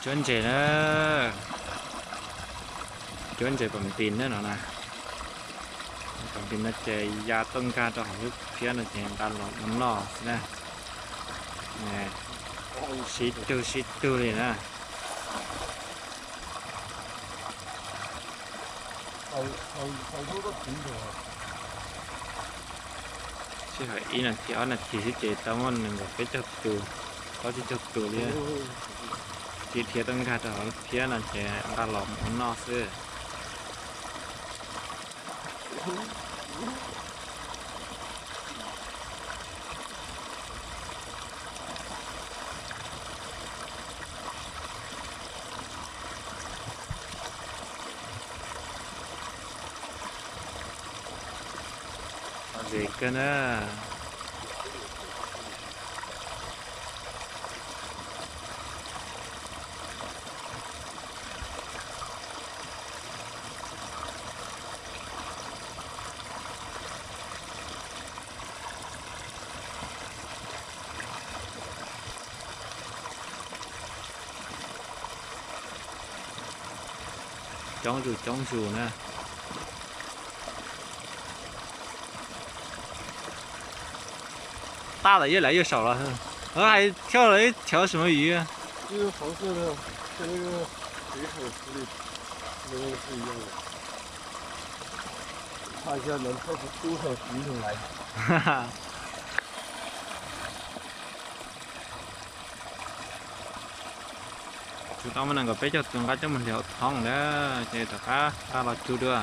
Cuab ntses na, cuab ntses pom npis na no na. Pom npis no ces ya tuaj nkag rau hauv lub phiab no ces nqa los ua noj xwb na. Sib tug sib tug li na. Sij hawm ib nas this ob nas this xwb ces tau muaj nees nkaum peb caug tus, plaub tsib caug tus li. Ces dhia tuaj nkag rau hauv phiab no ces nqa los ua noj xwb. Ntses kawg na. Coob zus coob zus na. Tab tom yuav lawv yuav saum los, hais thiab lawv thiav sim no yus. Tsuas tau muaj nees nkaum peb caug tus nqa coj mus hliv hauv thoob lawm ces rov qab nqa los cug dua.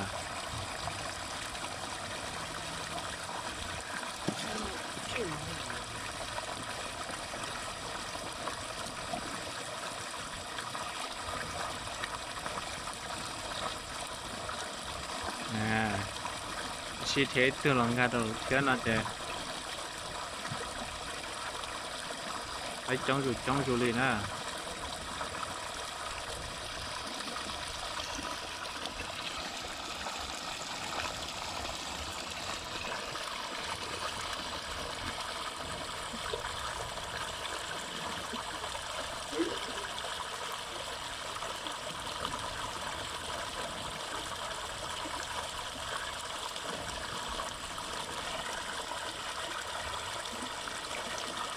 Sib dhia ib tug los nkag rau lub phiab no ces peb coob zus coob zus li na.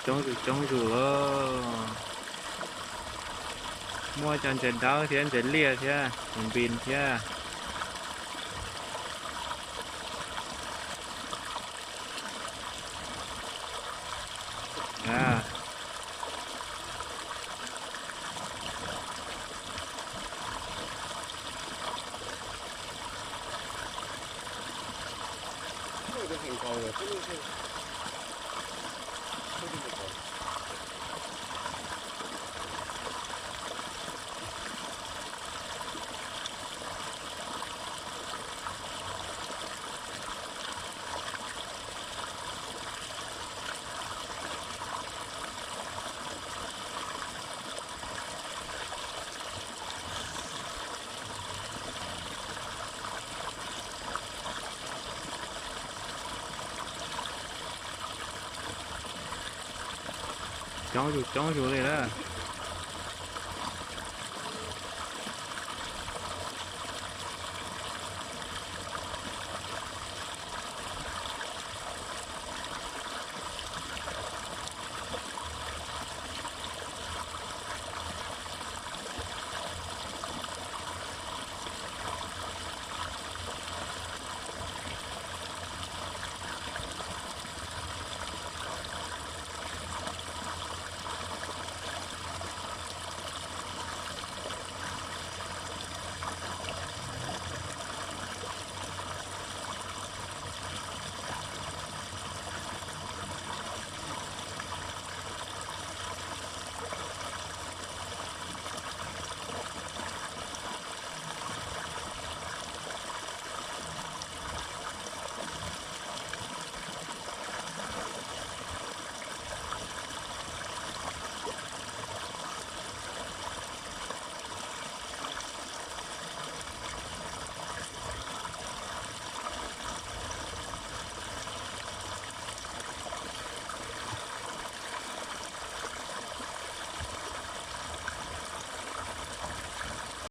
Coob zus coob zus lawm. Muaj cov ntses dawb thiab ntses liaj thiab tus npis thiab. Coob zus coob zus li lawm.